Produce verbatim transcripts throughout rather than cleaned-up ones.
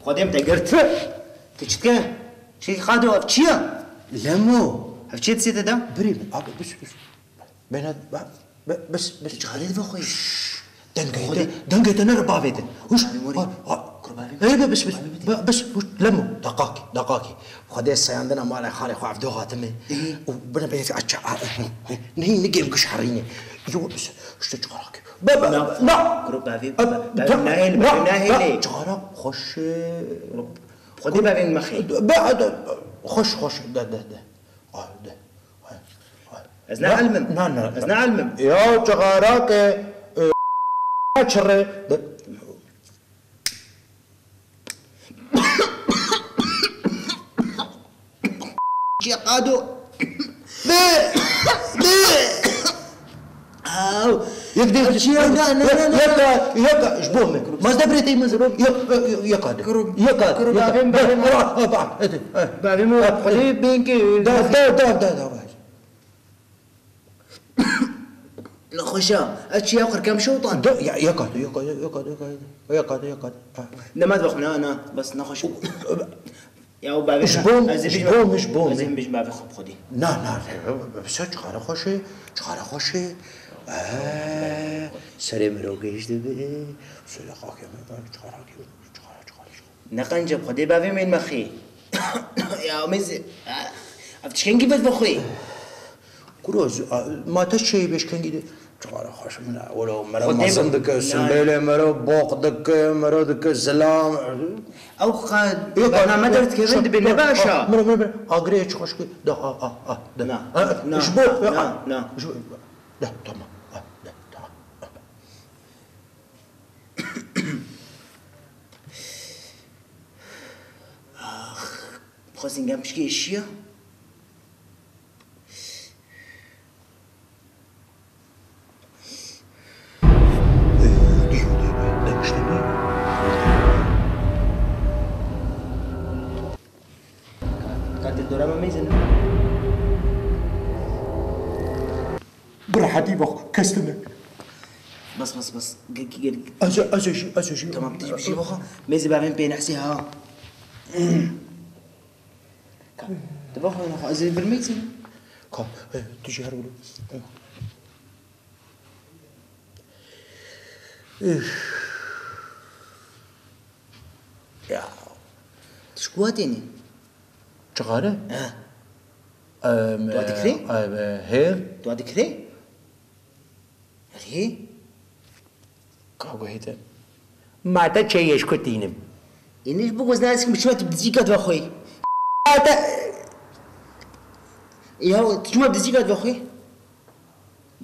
Xwedê min te girt. Tu çi dike? Çi qado, ev çi ye? Lemo. Ev çi dizê te de? Birê min, abi, bis, bis. Bêne, ba-, bi-, bis, bis. Tu çi xalê dibixwî? Şşş. Dengê Xwedê. Te, dengê te nere bavê din. Huş. Abi, morî. Ha, ha. Kurbavê. Ê, be, bis, bis. Abi, Be, bis, huş, lemo. Daqakî, daqakî. Xwedê seyandina malê xalê xwe ev do hatime. Ê. Û bine bê, aça, a, nehî nigêm giş herîne. Yo, bis, işte çarakî. Be, be, Na. na. Kuro bavê, Be, bavê be, nahêle, na, bavê nahêle. na, çarak xweş, e, Xwedê bavê mexê. Be, de, xweş, xweş, de, de, de. Ah, de. Ez ne Na, elmim. na, na. Ez ne elmim. Ya, çarak, e, e, çirre. De. Çi qado? Be! Be! Aw! Yek de Çi ya? Na, na, na, na. Yeka, yeka, ji bo me. Mazde bire tey mezir. Yek, yek, yeka de. Kuru, Yeka, kuru yeka. bavê, Be, bavê. ra, ha, ba, hadi, ha. Bavê me, Ha, Xwedê hadi. bênkê. Da, da, da, da, da, ba. Nexweşa, ez çi ya qirkem şewtan? De, ya, yeka de, yeka de, yeka de, yeka de. Yeka de, yeka de. Ha. Nema dibexwe, na, na, bes nexweş. Ya, û bavê Ji me, bo, ez ê ji bijim, bo, ji bo ez ê me. bijim bavê xwe bi xwedî. Na, na, ser çixare xweş e, çixare xweş e. Ee, serê mirov gêj dibe, sole xakê me, çixare, çixare, çixare, çixare. Ne qenc e, bi xwedê bavê me mexê. Ya, mêzê, ev tişkengî vet vexwê. Kuro, ma te çeyê bêj kengî de. Çixare xweş min e. Welo mero Xwedê mezin bi-, dike, na. simbêlê mero boq dike, mero dike zilam. Ew qe Yok, bername yok, derdikevin yok, dibê yok, ne baş a. ah, Mero, mero, mero. Agirê çi xweş ki. Da, a, a, a, da. Na, Ah, na, ji bo, na, ah, na. ji bo. Da, tamam. Ah, da, tamam. Ax, xwezîngem pişkê êşiya. Ka dildora me meyzin. Bi rehetî bak, kes tune. Bas, bas, bas. Gel, gel, gel. Ez, ez, ez, ez, ez. Tamam, tu jî bijî bixwe. Mêzê bavê min pê nehsê ha. Ka, tu bixwe, nexwe, ez ê vir meyzin. Ka, e, tu jî her wilo. Üf. Ya. Tu ji ku hatînî? Çixare? He. Em, Tu dikirî? em, hêr. Tu dikirî? Erê? Ka guhê te. Ma te çê yê ji ku tînim? Ênî ji bo wezna ez kim çima tu bi dizîka dibe xwe? Ma te Ya tu çima bi dizîka dibe xwe?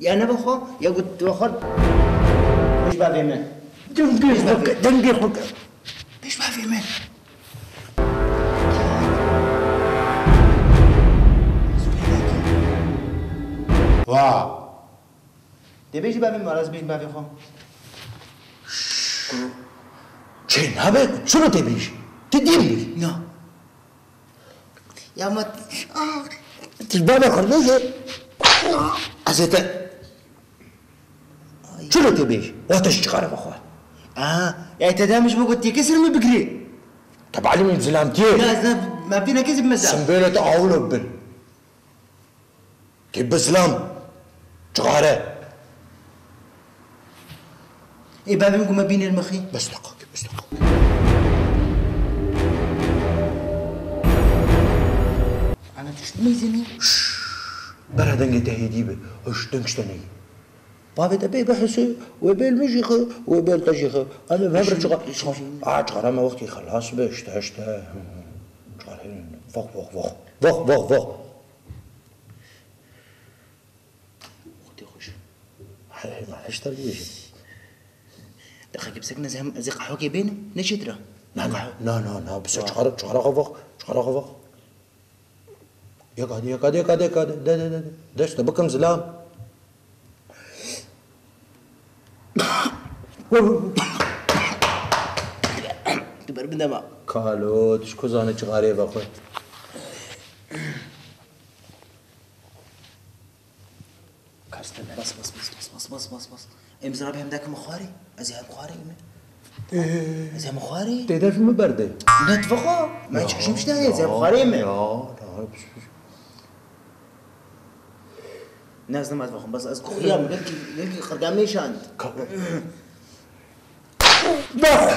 Ya nebe xwe, ya got dibe xwe. Pêş bavê me. Dengê xwe ke, dengê xwe ke. Pêş bavê me. Wa. Dê bêjî bavê me, ez bêjim bavê xwe. Çê nabe, çilo tê bêjî? Ti dîr bûyî? Na. Ya ma, ah. Tu ji bavê xwe bêje. Ez ê te. Ay. Çilo tê bêjî? Wa te ji çixare vexwar. Ah, ya te demiş bû ku têkê ser min bigirê. Te bi elî min zilamtiyê. Ya, ez ne, me vî nekê zî bimeze. Simbêlê te awilo bibin. Tê bi zilam. Cixare. Ê bavê min ku me bînin mixî. Bes deqakê, bes deqakê. Ana tişt meyzînî. Şşş. Bera dengê te hêdî be. Hoş deng işte neyî. Bavê te bê bihese, wê bêl min jî xwe, wê bêl te jî xwe. Em ê hev re çiqa-, çiqa-, a, çiqara me wextî xelas be, işte, işte. Çiqar hêlin. Vox, vox, vox. Vox, vox, vox. Xwedê xweş. Hey, hey, ma heşta bibêjim. Deqekê bi sekine ez hem, ez ê qehwekê bênim, ne çêtir e? Na, na, Qehwe. na, na, na, bi se Wa. çiqara, çiqara xwe vox, çiqara xwe vox. Yek hadi, yek hadi, yek hadi, yek hadi. De, de, de, de. Dest de bikim zilam. Tu ber min dema. Kalo, tu ji ku zanî çixarê vexwe? Bas, bas, bas. Em zira bi hem dakim xwarê. Ez ê hem xwarê me. Ez ê min xwarî. Tê de ji min berdê. Ne, tu vexwe. Me hiç hişim ji te heye, ez ê min xwarê me. Ya, ya. Ne, ez nema ez vexwim. Bes ez xuyam, gelkî, gelkî qirda me şand. Ka- Dox!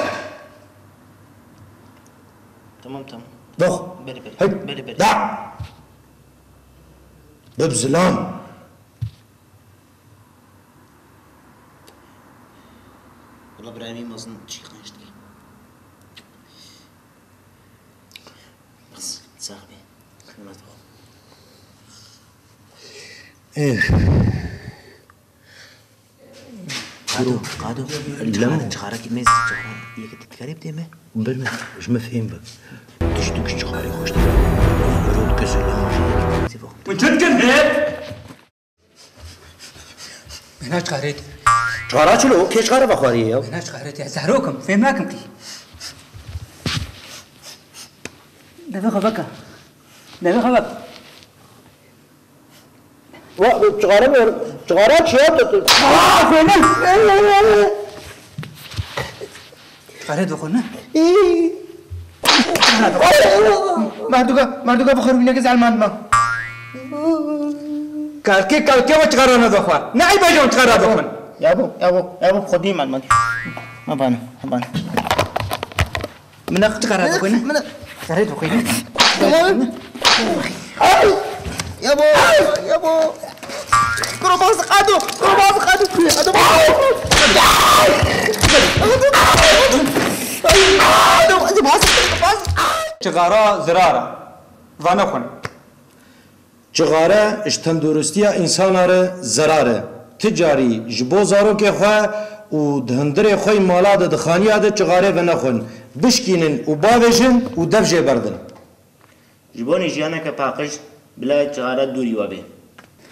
Tamam, tamam. Dox! Belê, belê. Hey! Belê, belê. Da! Bib zilam! Wala birayê min mezin çî qenc dike. Bas, sax bî. Nema ez vexwim. Ê. Qado, Qado, lem. Çixarekî mêz, çixare yekê tu dikarî bidê me? Bil me, ji min fêm be. Tu ji tu çixarê xweş dikî. Mirov dike zilama jî yekê. Hûn çi dikin hê? Mena çixarê te. Çixara çilo, kê çixare vexwarî ye ya? Mena çixarê te, ez zarok im, fêm nakim qî. Devê xwe veke. Devê xwe veke. Wa, çixare mi? Çixara çi ya? Ah, xwêne! Çixare dixwe ne? Î. Merduka, merduka bi xirûneke zelmand ma. Kalkê, kalkê we çixare ne dixwe. Ne eyb e ji wan çixare dixwin. Yabo, yabo, yabo, xwedî me, me. Me bane, me bane. Min çi qara dixwîne? Min çi qara dixwîne? Ay! Yabo! Yabo! Kuro baz qado! Kuro baz qado! Qado baz! Ay! Qado baz! Baz! Çixara zirara. Vanexwin. Çixare ji tenduristiya însana re zerar e. Ti carî ji bo zarokê xwe û di hundirê xwe yî mala de di xaniya de çixare venexwin, bişkînin û bavêjin û dev jê berdin. Ji bo nî jiyaneke paqij bila çixare dûrî we bê.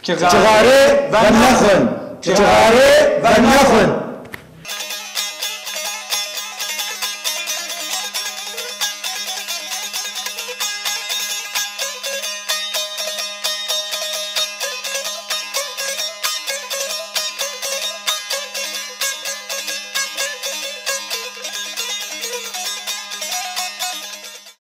Çixare venexwin! Çixare venexwin!